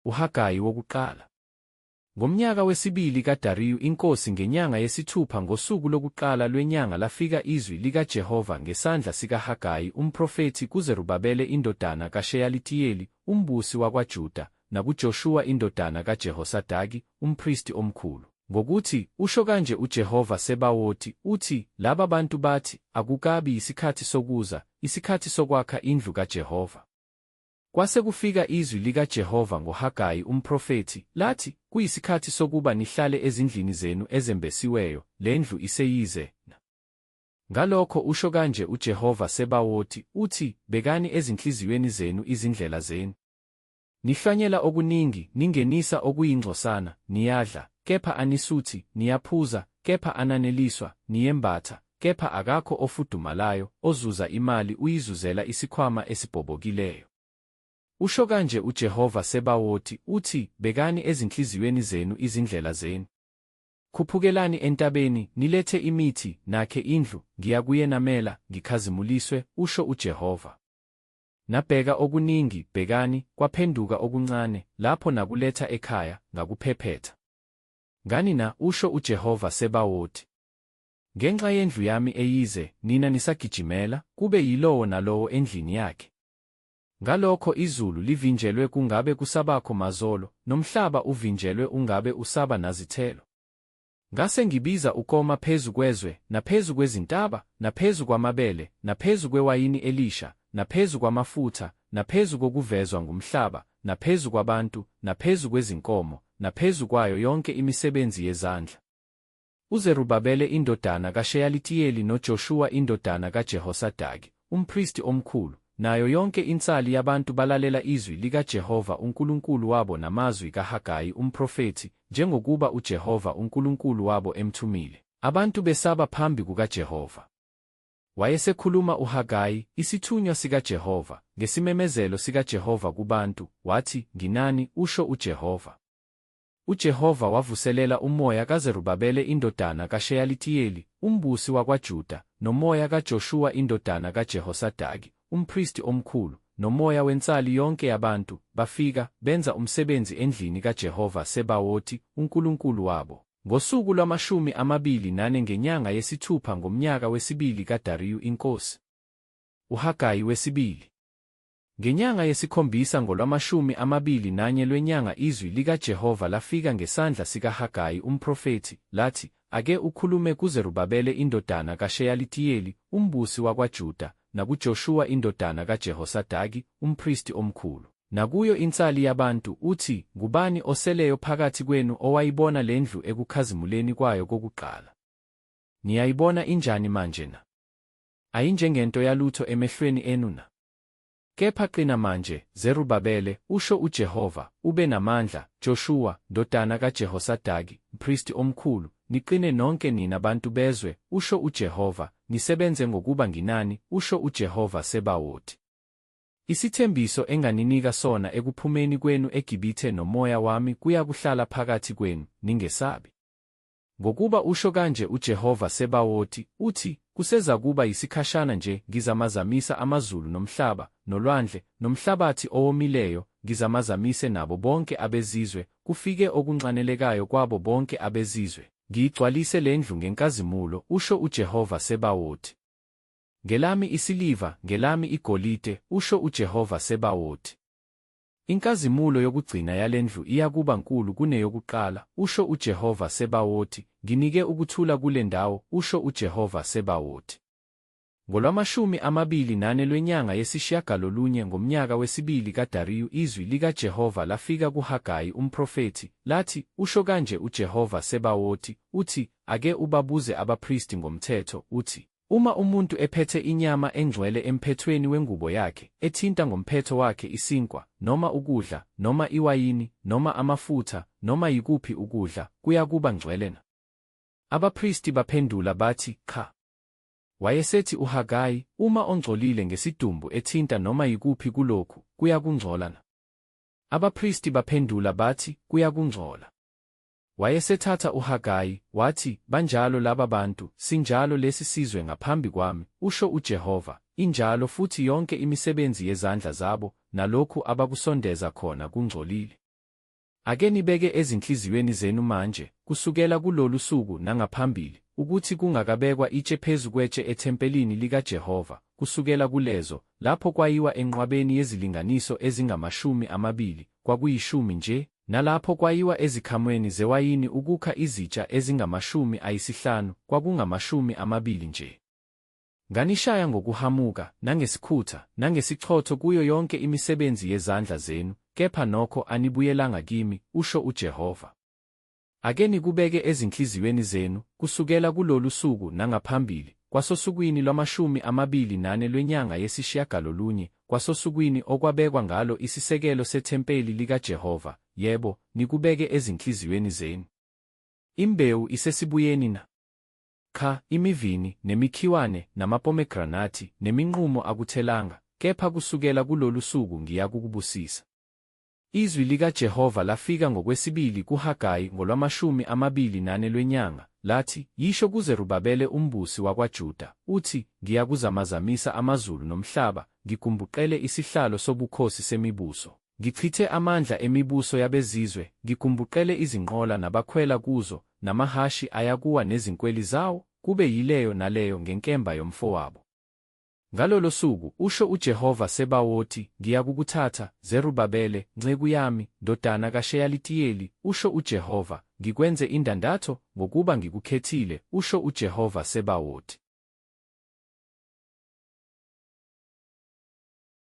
UHagayi wokuqala. Ngomnyaka wesibili kaDariyu inkosi ngenyanga yesithupha ngosuku lokuqala lwenyanga lafika izwi likaJehova ngesandla sikaHagayi umprofethi kuZerubabele indodana kaSheyalitiyeli, umbusi wakwaJuda, nakuJoshuwa indodana kaJehosadaki, umpristi omkhulu, ngokuthi, Usho kanje uJehova Sebawoti, uthi, Laba bantu bathi, Akukabi yisikhathi sokuza, isikhathi sokwakha indlu kaJehova. Kwase kufika izwi likaJehova ngoHagayi umprofethi, lathi, Kuyisikhathi sokuba nihlale ezindlini zenu ezembesiweyo, le ndlu iseyize, na? Ngalokho usho kanje uJehova Sebawoti, uthi, Bekani ezinhliziyweni zenu izindlela zenu. Nihlwanyela okuningi, ningenisa okuyingcosana, niyadla, kepha anisuthi, niyaphuza, kepha ananeliswa, niyembatha, kepha akakho ofudumalayo, ozuza imali uyizuzela isikhwama esibhobokileyo. Usho kanje uJehova Sebawoti, uthi, Bekani ezinhliziyweni zenu izindlela zenu. Khuphukelani entabeni, nilethe imithi, nakhe indlu, ngiyakuyenamela, ngikhazimuliswe, usho uJehova. Nabheka okuningi, bhekani, kwaphenduka okuncane, lapho nakuletha ekhaya, ngakuphephetha. Ngani na, usho uJehova Sebawoti. Ngenxa yendlu yami eyize, nina nisagijimela, kube yilowo nalowo endlini yakhe. Ngalokho izulu livinjelwe kungabe kusabakho mazolo, nomhlaba uvinjelwe ungabe usaba nazithelo. Ngase ngibiza ukoma phezu kwezwe, naphezu kwezintaba, naphezu kwamabele, naphezu kwewayini elisha, naphezu kwamafutha, naphezu kokuvezwa ngumhlaba, naphezu kwabantu, naphezu kwezinkomo, naphezu kwayo yonke imisebenzi yezandla. UZerubabele indodana kaSheyalitiyeli noJoshuwa indodana kaJehosadaki, umpristi omkhulu, nayo yonke insali yabantu balalela izwi likaJehova uNkulunkulu wabo namazwi kaHagayi umprofethi, njengokuba uJehova uNkulunkulu wabo emthumile. Abantu besaba phambi kukaJehova. Wayesekhuluma uHagayi, isithunywa sikaJehova, ngesimemezelo sikaJehova kubantu, wathi, Nginani, usho uJehova. UJehova wavuselela umoya kaZerubabele indodana kaSheyalitiyeli, umbusi wakwaJuda, nomoya kaJoshuwa indodana kaJehosadaki, umpristi omkhulu, nomoya wensali yonke yabantu, bafika, benza umsebenzi endlini kaJehova Sebawoti, uNkulunkulu wabo. Ngosuku lwamashumi 24 ngenyanga yesithupha ngomnyaka wesibili kaDariyu inkosi. UHagayi wesibili. Ngenyanga yesikhombisa ngolwamashumi 21 lwenyanga izwi likaJehova lafika ngesandla sikaHagayi umprofethi, lathi, Ake ukhulume kuZerubabele indodana kaSheyalitiyeli, umbusi wakwaJuda, nakuJoshuwa indodana kaJehosadaki, umpristi omkhulu, nakuyo insali yabantu, uthi, Ngubani oseleyo phakathi kwenu owayibona le ndlu ekukhazimuleni kwayo kokuqala? Niyayibona injani manje na? Ayinjengento yalutho emehlweni enu na? Kepha qina manje, Zerubabele, usho uJehova, ube namandla, Joshuwa, ndodana kaJehosadaki, mpristi omkhulu, niqine nonke nina bantu bezwe, usho uJehova, nisebenze ngokuba nginani, usho uJehova Sebawoti. Isithembiso enganinika sona ekuphumeni kwenu eGibithe nomoya wami kuyakuhlala phakathi kwenu, ningesabi. Ngokuba usho kanje uJehova Sebawoti, uthi, Kusezakuba yisikhashana nje ngizamazamisa amazulu nomhlaba, nolwandle, nomhlabathi owomileyo, ngizamazamise nabo bonke abezizwe, kufike okunxanelekayo kwabo bonke abezizwe, ngiyigcwalise le ndlu ngenkazimulo, usho uJehova Sebawoti. Ngelami isiliva, ngelami igolide, usho uJehova Sebawoti. Inkazimulo yokugcina yale ndlu iyakuba nkulu kuneyokuqala, usho uJehova Sebawoti, nginike ukuthula kule ndawo, usho uJehova Sebawoti. Ngolwamashumi 24 lwenyanga yesishiyagalolunye ngomnyaka wesibili kaDariyu izwi likaJehova lafika kuHagayi umprofethi, lathi, Usho kanje uJehova Sebawoti, uthi, Ake ubabuze abapristi ngomthetho, uthi, Uma umuntu ephethe inyama engcwele emphethweni wengubo yakhe, ethinta ngomphetho wakhe isinkwa, noma ukudla, noma iwayini, noma amafutha, noma yikuphi ukudla, kuyakuba ngcwele na? Abapristi baphendula bathi, Qha. Wayesethi uHagayi, Uma ongcolile ngesidumbu ethinta noma yikuphi kulokhu, kuyakungcola na? Abapristi baphendula bathi, Kuyakungcola. Wayesethatha uHagayi, wathi, Banjalo laba bantu, sinjalo lesi sizwe ngaphambi kwami, usho uJehova, injalo futhi yonke imisebenzi yezandla zabo, nalokhu abakusondeza khona kungcolile. Ake nibeke ezinhliziyweni zenu manje, kusukela kulolu suku nangaphambili, ukuthi kungakabekwa itshe phezu kwetshe ethempelini likaJehova, kusukela kulezo, lapho kwayiwa enqwabeni yezilinganiso ezingamashumi amabili, kwakuyishumi nje, nalapho kwayiwa ezikhamweni zewayini ukukha izitsha ezingamashumi ayisihlanu, kwakungamashumi amabili nje. Nganishaya ngokuhamuka, nangesikhutha, nangesichotho kuyo yonke imisebenzi yezandla zenu, kepha nokho anibuyelanga kimi, usho uJehova. Ake nikubeke ezinhliziyweni zenu, kusukela kulolu suku nangaphambili, kwasosukwini lwamashumi amabili nane lwenyanga yesishiyagalolunye, kwasosukwini okwabekwa ngalo isisekelo sethempeli likaJehova, yebo, nikubeke ezinhliziyweni zenu. Imbewu isesibuyeni na? Cha, imivini, nemikhiwane, namapomegranati, neminqumo akuthelanga, kepha kusukela kulolu suku ngiyakukubusisa. Izwi likaJehova lafika ngokwesibili kuHagayi ngolwamashumi amabili nane lwenyanga, lathi, Yisho kuZerubabele umbusi wakwaJuda, uthi, Ngiyakuzamazamisa amazulu nomhlaba, ngigumbuqele isihlalo sobukhosi semibuso, ngichithe amandla emibuso yabezizwe, ngigumbuqele izinqola nabakhwela kuzo, namahhashi ayakuwa nezinkweli zawo, kube yileyo naleyo ngenkemba yomfowabo. Ngalolo suku, usho uJehova Sebawoti, ngiyakukuthatha, Zerubabele, nceku yami, ndodana kaSheyalitiyeli, usho uJehova, ngikwenze indandatho, ngokuba ngikukhethile, usho uJehova Sebawoti.